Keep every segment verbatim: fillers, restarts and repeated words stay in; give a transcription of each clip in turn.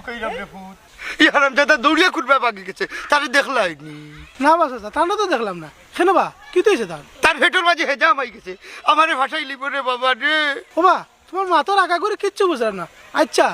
কইরাম রে পুত। ই হারামজাদা দৌড়িয়া কুনবায় ভাগি গেছে, তারে দেখলায়নি? না বা চাচা, তারে তো দেখলাম না। কেনে বা, কিতা অইছে তার? তার পেটর মাঝে হেজা হামাই গেছে। আমারে ফাটাইলিবো রে বাবা রে। ও বা, তুমার মাথার আগা করি কিচ্ছু বুঝলাম না। আইচ্ছা,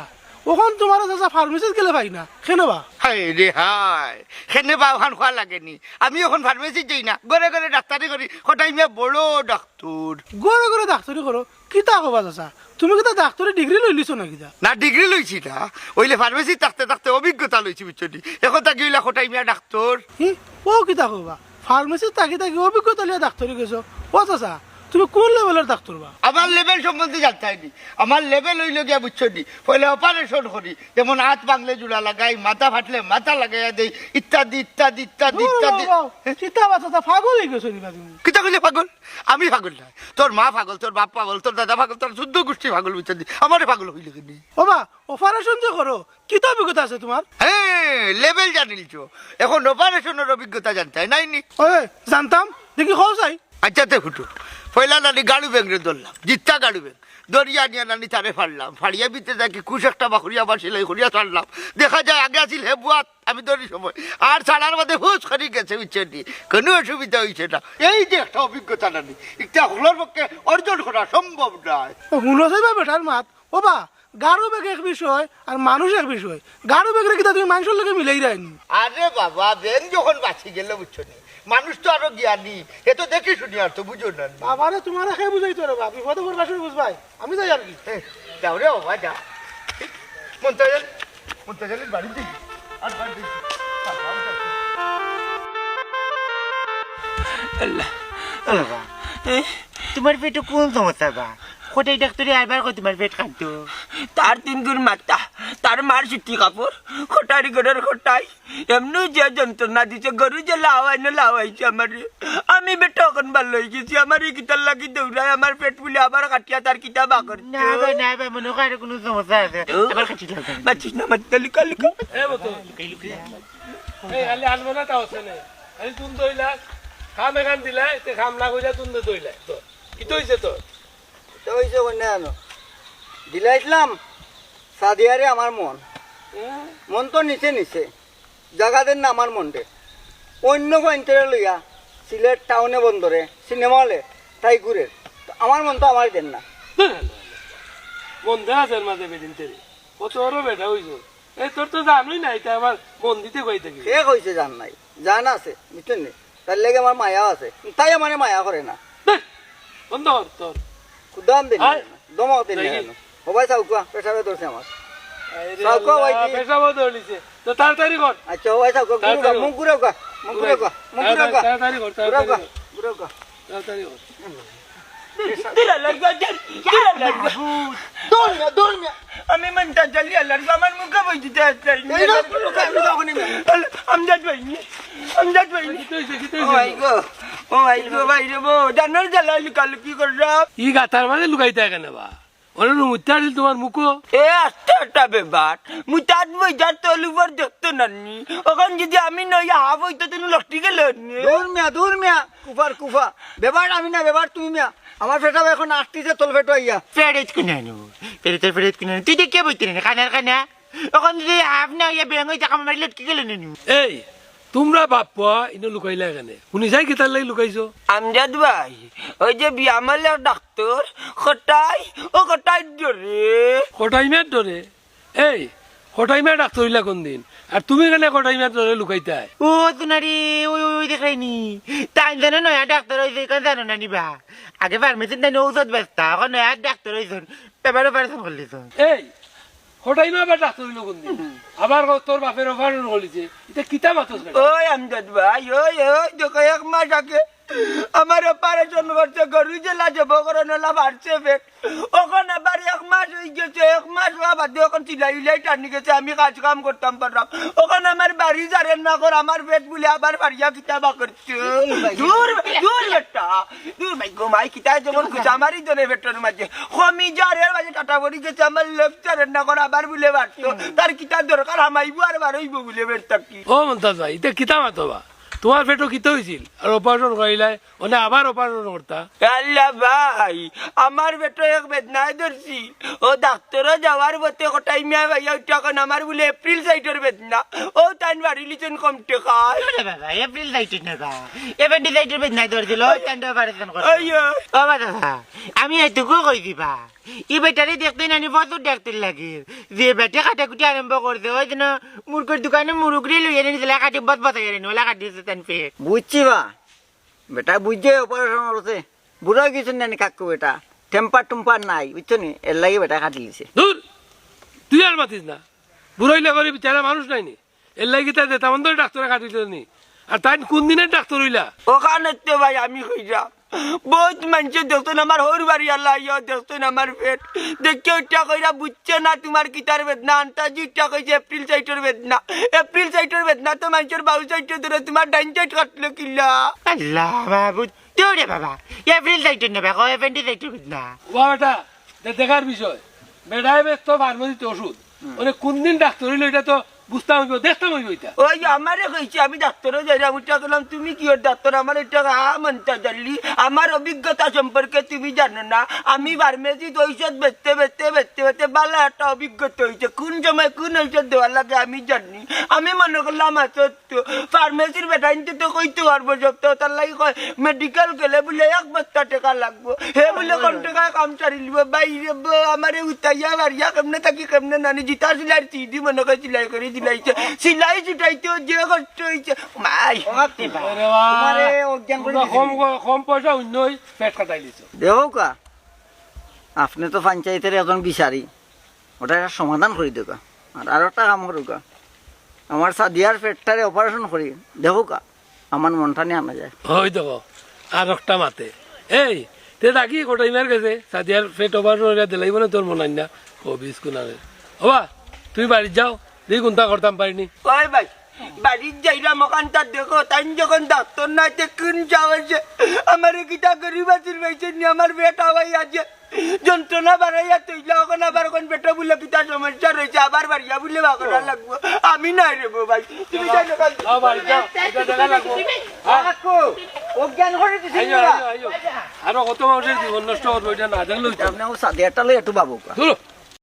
অখন তুমারে চাচা ফার্মেসিত গেলে পাই না, কেনে বা? হায় রে হায়, কেনে বা অখান কওয়া লাগেনি। আমি অখন ফার্মেসিত যাই না, ঘরে ঘরে ডাক্তারি করি, কটাই মিয়া বড় ডাক্তর। ঘরে ঘরে ডাক্তারি করো? কিতা কও বা চাচা, তুমি কিতা ডাক্তারি ডিগ্রি লইলিছো না কিতা? না, ডিগ্রি লইছি না, অইলে ফার্মেসিত থাকতে থাকতে অভিজ্ঞতা লইছি, বুঝছো নি? অখন থাকি অইলা কটাই মিয়া ডাক্তর। হি, ও কিতা কও বা, ফার্মেসিত থাকি থাকি অভিজ্ঞতা লইয়া ডাক্তারি গেছো। ও চাচা, তুমি কুন লেভেলর ডাক্তার বা? আমার লেভেল সম্বন্ধে জানতায় নি। আমার লেভেল অইলো গিয়া, বুঝছো নি, পয়লা অপারেশন করি, যেমন আত ভাঙলে জুড়া লাগাই, মাথা ফাটলে মাথা লাগাইয়া দেই, ইত্যাদি ইত্যাদি ইত্যাদি ইত্যাদি। কিতা বা চাচা, পাগল অই গেছো নি বা তুমি? কিতা কইলে পাগল? আমি পাগল নায়, তোর মা পাগল, তোর বাপ পাগল, তোর দাদা পাগল, তোর চৌদ্দ গুষ্টি পাগল, বুঝছো নি? আমারে পাগল কইলে কেনে? ও বা, অপারেশন যে করো, কিতা অভিজ্ঞতা আছে তুমার? হ্যাঁ, লেভেল জানিলিছো। অখন অপারেশনর অভিজ্ঞতা জানতায় নায় নি? ওই, জানতাম, দেখি কও চাই। আইচ্ছা তে হুনো, পয়লা নানি গাড়ু বেংরে ধরলাম, জিত্তা গাড়ু বেং। ধরিয়া আনিয়া নানি তারে ফাড়লাম, ফাড়িয়া ভিতরে থাকি কুশ একটা বার করিয়া আবার সেলাই করিয়া ছাড়লাম। দেখা যায় আগে আছিল হেবুয়াত, আমি ধরি সময়। আর ছাড়ার বাদে ফুস করি গেছে, বুঝছো নি? কুনু অসুবিধা অইছে না। এই যে একটা অভিজ্ঞতা নানি, ইটা হকলর পক্ষে অর্জন করা সম্ভব নায়। ও, হুনো চাই বা বেটার মাত। ও বা, গাড়ু বেগ এক বিষয় আর মানুষ এক বিষয়। গাড়ু বেগরে কিতা তুমি মানষর লগে মিলাইরায় নি? আরে বাবা, বেং যখন বাচি গেল, বুঝছো নি? মানুষ তো আরো জ্ঞানী, হে তো দেখি শুনি আর তো বুঝো না। বাবারে, তুমারে কে বুঝাইতো রে বা, বিপদে পড়বার সময় বুঝবায়। আমি যাই আর কি। এ, যাও রে বাবা, যাও। মন্তাজ আলী, মন্তাজ আলীর বাড়িত দেখি। আর বাড়িত দেখি। আল্লাহ। আল্লাহ। এ? তুমার পেটো কুন সমস্যা বা? কটাই ডাক্তারে আরবার কয় তুমার পেট কাটতো। তার তিন গুণ মাথা, তার মার সুতি কাপড়, কটারি ঘরর কটাই। এমনেউ যে যন্ত্রণা দিছে, গরু যে লাওয়াই না লাওয়াইছে আমারে। আমি বেটা অখন ভালা অই গেছি, আমারে কিতার লাগি দৌড়ায়, আমার পেট ফুলে আবার কাটিয়া তার কিতা বা করছে। না বা, না বা, মনো কয় আরো কুনু সমস্যা আছে। ও। আবার কাটি লাও। মাতিস না, মাতিস না, লুকা, লুকা। এ বতো। এই, খালি আনবো না, তা হচ্ছে না। খালি তুন দইলা, খাম এখান দিলা, তে খাম না কইলা তুন দইলা। তো, কিতা অইছে তোর? কিতা অইছে কইন্যা জানো? দিলাইছলাম সাদিয়ারে আমার মন। হুম। মন তো নিছে নিছে, জাগা দের না আমার মনরে। অইন্য পয়েন্টরে লইয়া সিলেট টাউনে বন্দরে সিনেমা হলে তাই ঘুরের। তো আমার মন তো আমারে দের না। মন দেওয়া আছে এর মাঝে বেদিন তেরে। কত বড় বেটা অইছো। এ, তোর তো জানই নাই, তাই আমার মন দিতে কই থাকি? কে কইছে জান নাই? জান আছে, বুঝছইন নি? তার লাগি আমার মায়াও আছে। তাই আমারে মায়া করে না। বেশ, বন্ধ কর তোর। খুদাম দিন আয়। না, দমক দিন না দেখি। কেন? ও ভাই, চাউকা, পেশাবে ধরছে আমার। আরে চাউকা, আল্লাহ, ভাই, কি? পেশাবও ধরলিছে। তো তাড়াতাড়ি কর। আচ্ছা, ও ভাই, চাউকা, তাড়াতাড়ি ঘুরুকা, কর। মুখ ঘুরুকা, মুখ ঘুরুকা, মুখ তাড়াতাড়ি ঘুরুকা। কর, তাড়াতাড়ি কর, তাড়াতাড়ি কর। ঘুরুকা। তাড়াতাড়ি কর। তাড়াতাড়ি কর। দিল আল্লাহর গজর, দিল আল্লাহর গজর। দৌড় মিয়া, দৌড় মিয়া। আমি মন্তাজ আলী আল্লাহর গো, আমার মুখে বই দিতে আসছে। এই লোক, লোক, লোক, লোক, লোক, লোক। আমজাদ ভাই, আমজাদ ভাই। কিতা অইছে, কিতা ও অইছে? ভাই গো, ও ভাই গো, ভাই রে গো, জানোর জ্বালা লুকালুকি কররা। ই গাতার মাঝে লুকাইতা কেনে বা? ওরে নু মুত্তা আছিল তুমার মুখো। এ আস্তে একটা ব্যাপার। মুতাত বইতার তল উপর দেখতো নানি। অখন যদি আমি নই হাফ অইতো, তুমি লটকি গেলে নি। দূর মিয়া, দূর মিয়া। কুফার কুফা। ব্যাপার আমি না, ব্যাপার তুমি মিয়া। আমার পেশাব অখন আটতিছে তল পেটো আইয়া। পেরেত কুনানো। পেরেতর পেরেত কুনানো। তুই দেখে বইতে না, কানার কানা। অখন যদি হাফ না অইয়া বেং অইতা কাম মারি লটকি গেলে নি। এই, তুমরা বাপ পুয়া ইনো লুকাইলা কেনে? হুনি যাই কিতার লাগি লুকাইছো? আমজাদ ভাই, ওই যে বিয়ামলে ডাক্তর, কটাই, ও কটাই ডরে। কটাই মিয়ার ডরে? এই, কটাই মিয়া ডাক্তর অইলা কোন দিন? আর তুমি কেনে কটাই মিয়ার ডরে লুকাইতায়? ও সোনারি, ওই, ওই, ওই দেখরায়নি? তাইন যেন নয়া ডাক্তর অইছে, ইখান জানো না নি বা? আগে ফার্মেসিত তাইন ঔষধ বেচতা, অখন নয়া ডাক্তর অইছইন, এবার অপারেশন করলিছইন। এই, কটাই মিয়া আবার ডাক্তর অইলো কোন দিন? আবার কও তোর বাপের অপারেশন করলিছে, ইতা কিতা মাতস বেটা? ওই আমজাদ ভাই, ওই, ওই, দেখো এক মাস আগে আমার অপারেশন করছে, গরু যেলা জব করন অলা ফাটছে পেট। অখন আবার এক মাস অই গেছে, এক মাস অওয়া বাদে অখন সিলাই উলাই টানি গেছে, আমি কাজ কাম করতাম পাররাম। অখন আমার বাড়ি যারের না কর, আমার পেট বুলে আবার ফাড়িয়া কিতা বা করছে। দূর, দূর বেটা, দূর ভাই গো মাই, কিতা যেমন খুশা মারি ধরে পেটর মাঝে। কমি যারের মাঝে টাটা পড়ি গেছে, আমার লেফট যারের না কর, আবার বুলে ফাটতো। তার কিতা দরকার, হামাইবো আর বারইবো বুলে পেট থাকি। ও মন্তাজ ভাই, ইতা কিতা মাতো বা? তুমার পেটো কিতা অইছিল? আর অপারেশন করাইলায়, অনে আবার অপারেশন করতা? আল্লাহ ভাই, আমার পেটো এক বেদনায় ধরছিল। অউ ডাক্তরো যাওয়ার পথে কটাই মিয়া ভাইয়া উঠা কইন আমার বুলে এপ্রিল সাইটর বেদনা। অউ তাইন বাড়ি লিছইন কম টেকায়। ওরে বাবা, এপ্রিল সাইটর না বা, অ্যাপেন্ডিসাইটর বেদনায় ধরছিল, অউ তাইন অপারেশন করতা। ওই, ওই। ও বাবা, আমি এইটুকু কই দিবা। ই বেটারে দেখতে নানি বছর ডাক্তার লাগে। যে বেটে কাটাকুটি আরম্ভ করছে, ওই দিন মুরগর দোকানো মুরগরে লইয়া নিয়ে দিলা, কাটি বত বতাই আরে নলা কাটি দিছে তান পেট। বুঝছি বা, বেটা বুঝছে অপারেশন করছে। বুড়া গেছে নানি কাকু বেটা, টেম্পার টুম্পার নাই, বুঝছো নি? এর লাগি বেটা কাটি লিছে। দূর, তুই আর মাতিস না। বুড়া অইলা করি বিচারা মানুষ নাইনি। এর লাগি তাই যেতা মন চায় ডাক্তারে কাটি দিল নি। আর তাইন কোন দিনে ডাক্তার অইলা? অখান তো ভাই আমি কইরাম। বউত মানষে দেখছইন আমার হউর বাড়ি আলা আইয়া দেখছইন আমার পেট। দেখিয়া উঠা কইরা বুঝছে না তুমার কিতার বেদনা, আন্তাজি উঠা কইছে এপ্রিল সাইটর বেদনা। এপ্রিল সাইটর বেদনা তো মানষর বাউ সাইটে ধরে, তুমার ডাইন সাইট কাটলো কিলা? আল্লাহ মাবুদ, তেও রে বাবা, এপ্রিল সাইটর না বা, কও অ্যাপেন্ডিসাইটর বেদনা। ও বেটা, দে-, দেখার বিষয়। বেটায় বেচতো ফার্মেসিত ওষুধ। অনে কোন দিন ডাক্তার অইলো, ইটা তো বুঝতাম অইবো, দেখতাম অইবো ইটা। ওই আমারে কইছে, আমি ডাক্তারো যাইরাম, উঠা কইলাম, "তুমি কিওর ডাক্তার? আমার ইটা আ মানতা জানলি, আমার অভিজ্ঞতা সম্পর্কে তুমি জানো না।" আমি ফার্মেসিত ঔষধ বেচতে, বেচতে, বেচতে, বেচতে ভালা একটা অভিজ্ঞতা অইছে। কোন সময় কোন ঔষধ দেওয়া লাগে আমি জানি। আমি মনো করলাম, আচ্ছা, তো ফার্মেসির বেটাইন্তে তো কইতো পারবো সব, তো তার লাগি কয়, মেডিকেল গেলে বুলে এক বস্তা টেকা লাগবো। হে বুলে কোন টেকায় কাম ছাড়িলিবো? বাইরে বো, আমারে উতাইয়া বাড়িয়া কেমনে থাকি কেমনে নানি, জিতা সিলাইর সিডি মনো কয় সিলাই করি দিলাইছে। সিলাই ছুটাইতেও যে কষ্ট অইছে। মাই। ওরে বা, তুমারে অজ্ঞান করি তুমরা দিছে। কম, কম পয়সা অইন্য পেট কাটাইলিছো। দেখউক্কা, আপনে তো পঞ্চায়েতর একজন বিচারি, ওটা একটা সমাধান করি দেউক্কা। আর, আর একটা কাম করউক্কা, আমার সাদিয়ার পেটটারে অপারেশন করি দেখউক্কা, আমার মনটা নিয়া আনা যায়। ওই দেখো, আর একটা মাতে। এই, তে ডাকি কটাই মার গেছে, সাদিয়ার পেট অপারেশন করিয়া দিলাইবো না তোর মনাই না? ও বিস্কুনারে। ওবা, তুমি বাড়িত যাও, দেখি কুনতা করতাম পারিনি। ওই ভাই, বাড়িত যাইরাম অখানতা দেখো, তাইন যখন ডাক্তার নাই, তে কোন সাহসে আমারে কিতা গরিব আছিল পাইছইন নি, আমার পেট হাওয়াই আছে। যন্ত্রণা বাড়াইয়া তইলা, অখন আবার অখন পেটো বুলে কিতা সমস্যা রইছে, আবার বাড়িয়া বুলে বাগড়া লাগবো। আমি নাই রে বো ভাই, তুমি যাই না কাল। যাও বাড়ি যাও, ইটা দেখা লাগবো। হ্যাঁ? কাকু, অজ্ঞান করি দিছি আইও, না। আইও, আইও। আরো কত মানুষর জীবন নষ্ট করবো, ইটা না দেখলে অইতো না। আপনে ও সাদিয়াটা লই একটু বাবু। ধুরো।